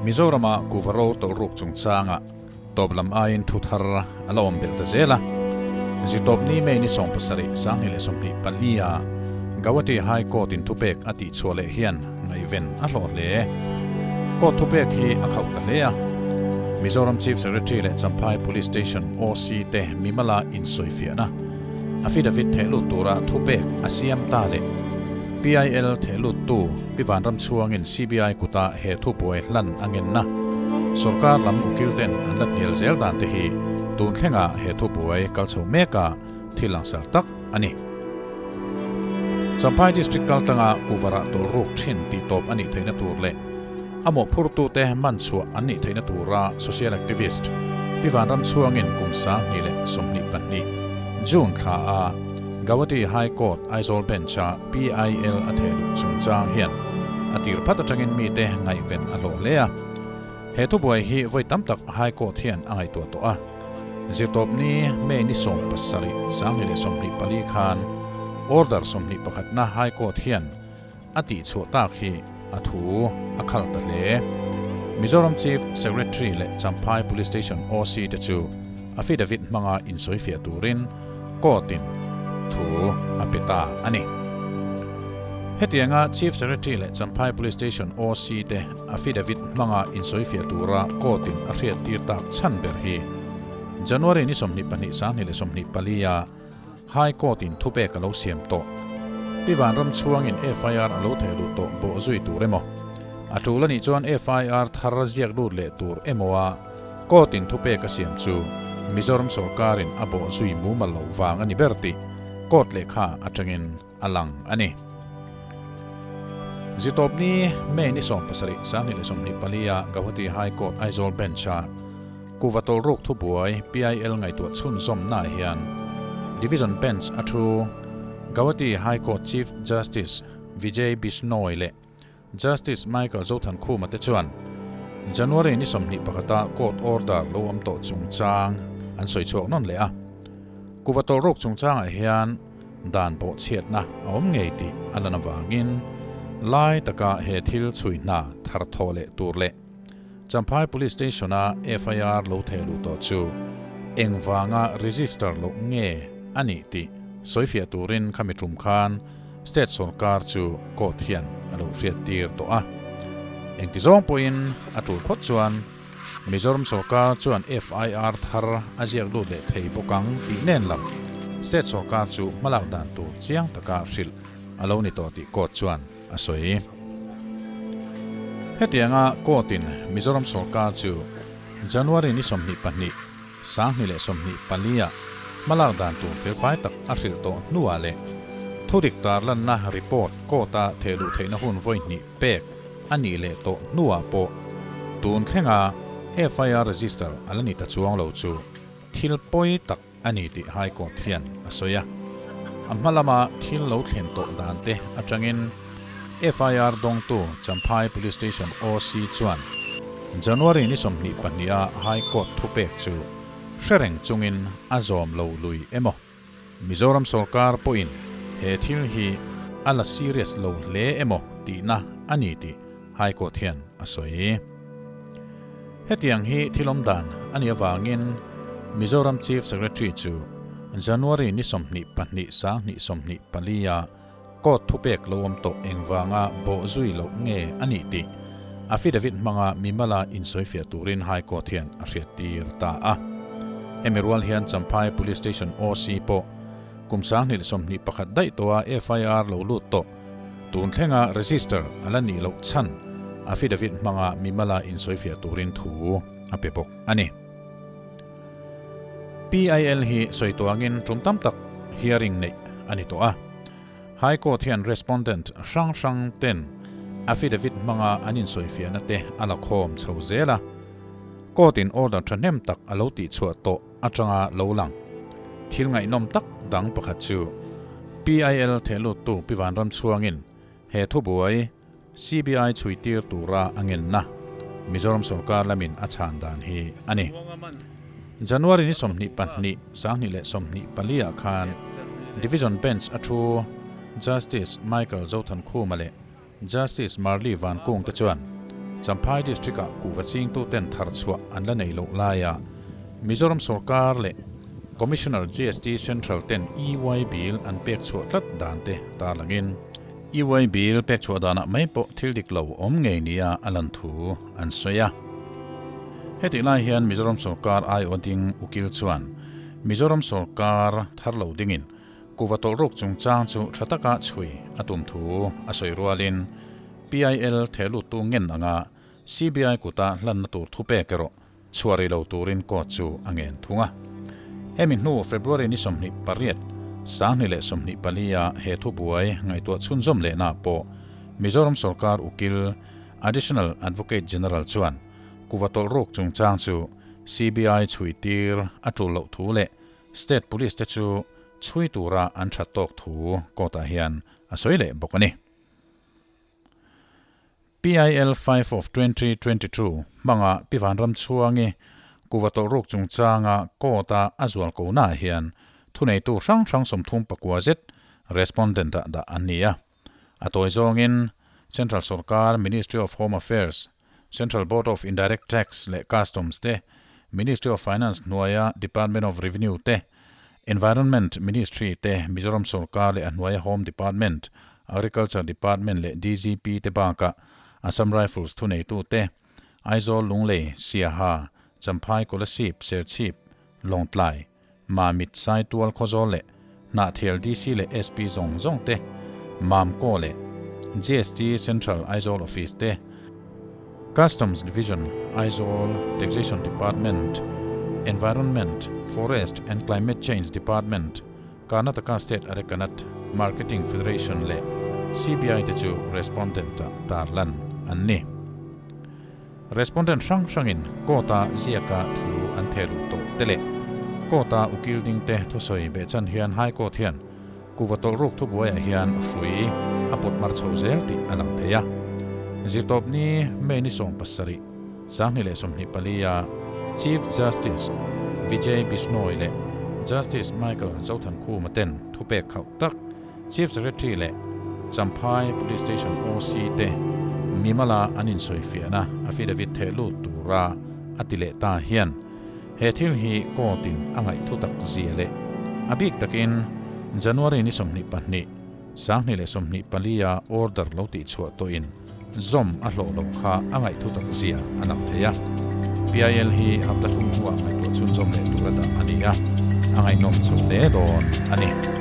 Mizorama kuhva ro tawlhruk chungchanga tawp lam aiin thu thar a la awm belh ta zel a. Zirtawpni May ni 70 2024 a Gauhati High Court in thupek a tihchhuah leh hian ngaihven a hlawh hle. Court thupek hi a khauh ta hle a. Mizoram Chief Secretary leh Champhai Police Station OC te mimala insawifiahna affidavit thehlut tura thupek a siam ta leh PIL thehluttu Pi Vanramchhuangin CBI kuta he thubuai hlan a ngenna sorkar lam ukilten an la hnial zel dan te hi tun thlengah he thubuai kal chho meka thil langsar tak a ni. Champhai District kaltlanga kuvarah tawlruk thin tih tawp a nih theihna tur leh a mawhphurtute man chhuah an nih theihna tura social activist Pi Vanramchhuangin kum 2022 June thla a Gauhati High Court Aizawl Bench-a PIL a theh luh chungchang hian a tir phat atangin mite ngaihven a hlawh hle a. He thubuai hi vawi tam tak High Court hian a ngaihtuah tawh a. Zirtawpni May ni 17, 2024 khan Order 21na High Court hian a tihchhuah tak hi a thu a khal ta hle. Mizoram Chief Secretary leh Champhai Police Station OC te chu affidavit hmanga insawifiah turin court-in thu a pe ta a ni. Hetianga Chief Secretary leh Champhai Police Station OC te affidavit hmanga insawifiah tura court-in a hriattir tak chhan ber hi January ni 22 2024 a High Court-in thupek a lo siam tawh. Pi Vanramchhuangin FIR a lo theh luh tawh bawh zui tur emaw? A tul a nih chuan FIR thar ziak lut leh tur emaw a Court-in thupek a siam chu Mizoram sawrkarin a bawh zui mumal loh vang a ni ber tih Court lehkha atangin a lang a ni. Zitawpni May ni 17, 2024 a Gauhati High Court Aizawl Bench-a Kuhva tawlruk thubuai PIL ngaihtuah chhunzawmnaah hian Division Bench a thu Gauhati High Court Chief Justice Vijay Bishnoi leh Justice Michael Zothankhuma te chuan January ni 21 a court order lo awm tawh chungchang an sawi chhuak nawn leh a. Kuhva tawlruk chungchangah hian dan pawh chhiatna a awm ngei tih a lan avangin lai taka he thil chhui hna thar thawh leh tur leh Champhai Police Station-a FIR lo theh luh tawh chu engvanga register loh nge a nih tih sawifiah turin khami tum khan State sawrkar chu court hian a lo hriattir tawh a. Engti zawng pawhin a tul phawt chuan Mizoram sawrkar chuan FIR thar a ziak lut leh thei bawk ang tih nen lam State sawrkar chu hmalak dan tur chiang taka hrilh a lo ni tawh tih court chuan a sawi. Hetianga court-in Mizoram sawrkar chu January ni 22, 2024 ah hmalak dan tur felfai tak a hrilh tawh hnuah leh thudik tarlanna report court-a thehluh theihna hun vawi hnih pek a nih leh tawh hnuah pawh tun thlenga FIR register a la ni ta chuang lo chu thil pawi tak a ni tih High Court hian a sawi a. A hma lama thil lo thlen tawh dan te atangin FIR dawngtu Champhai Police Station OC chuan January ni 22 a High Court thupek chu hre reng chungin a zawm lo lui emaw? Mizoram sawrkar pawhin he thil hi a la serious lo hle emaw tihna a ni tih High Court hian a sawi. Hetiang hi thil awm dan a nih avangin Mizoram Chief Secretary chu January ni 22 2024 a court thupek lo awm tawh engvanga bawh zui loh nge a nih tih affidavit hmanga mimala insawifiah turin High Court hian a hriattir ta a. Hemi rual hian Champhai Police Station OC pawh kum 2021 daih tawha FIR lo lut tawh tun thlenga register a la nih loh chhan affidavit hmanga mimala insawifiah turin thu a pe bawk a ni. PIL hi sawi tuangin tum tam tak hearing neih a ni tawh a. High Court hian respondent hrang hrang ten affidavit hmanga an insawifiahna te a la khawm chho zel a. Court in order thahnem tak a lo tihchhuah tawh atanga lo lang. Thil ngaihnawm tak dang pakhat chu PIL thehluttu Pi Vanramchhuangin he thubuai CBI chhuitir tura a ngenna Mizoram sawrkar lamin a chhan dan hi a ni. January ni 22, 2024 ah khan Division Bench a thu Justice Michael Zothankhuma leh Justice Marli Vankung te chuan Champhai District-ah kuhva chingtuten tharchhuah an la nei loh laia Mizoram sorkar leh Commissioner GST Central ten EY bill an pek chhuah tlat dan te tarlangin EY bill pek chhuah danah mai pawh thil dik lo awm ngei nia a lan thu an sawi a. Hetih lai hian Mizoram sorkar aiawh ding ukil chuan Mizoram sorkar thar lo dingin kuhva tawlhruk chungchang chu tha taka chhui a tum thu a sawi rualin PIL thehluttu ngen anga CBI kuta hlanna tur thupek erawh Chhuah rih lo turin court chu a ngen thung a. Hemi hnu February ni 28, 2024 a he thubuai ngaihtuah chhunzawm lehna pawh Mizoram sorkar ukil Additional Advocate General chuan kuva tawlhruk chungchang chu CBI chhui tir a tul loh thu leh State Police te chu chhui tura an that tawk thu court-ah hian a sawi leh bawk a ni. PIL 5 of 2022 hmanga Pi Vanramchhuangi kuva tawlhruk chungchanga court-a a zual konaah hian thuneitu hrang hrang 39 zet respondent-ah dah an ni a. A tawi zawngin Central Sorkar, Ministry of Home Affairs, Central Board of Indirect Tax leh Customs te, Ministry of Finance hnuaia Department of Revenue te, Environment Ministry te, Mizoram Sorkar leh a hnuaia Home Department, Agriculture Department leh DGP te bakah Assam Rifles thuneitu te, Aizawl, Lunglei, Siaha, Champhai, Kolasib, Serchhip, Lawngtlai, Mamit, Saitual, Khawzawl leh Hnahthial DC leh SP zawng zawng te, Mamco leh GST Central Aizawl Office te, Customs Division, Aizawl, Taxation Department, Environment, Forest and Climate Change Department, Karnataka State Arecanut Marketing Federation leh CBI te chu respondent-ah tarlan an ni. Respondent hrang hrangin court-a ziaka thu an theh luh tawh te leh court-a ukil ding te thusawi behchan hian High Court hian Kuhva tawlhruk thubuaiah hian hrui a pawt mar chho zel tih a lang thei a. Zirtawpni May ni 17, 2024 a Chief Justice Vijay Bishnoi leh Justice Michael Zothankhuma ten thupek khauh tak Chief Secretary leh Champhai Police Station OC te mimala an insawifiahna affidavit theh lut tura a ti leh ta hian He thil hi court-in a ngaihthu tak zia leh a bik takin January ni 22, 2024 a order lo tihchhuah tawhin zawm a hlawh lo kha a ngaihthu tak zia a lang thei a. PIL hi hapta thum hnuah ngaihtuah chhunzawm leh tura dah a ni a, a ngaihnawm chho hle dawn a ni.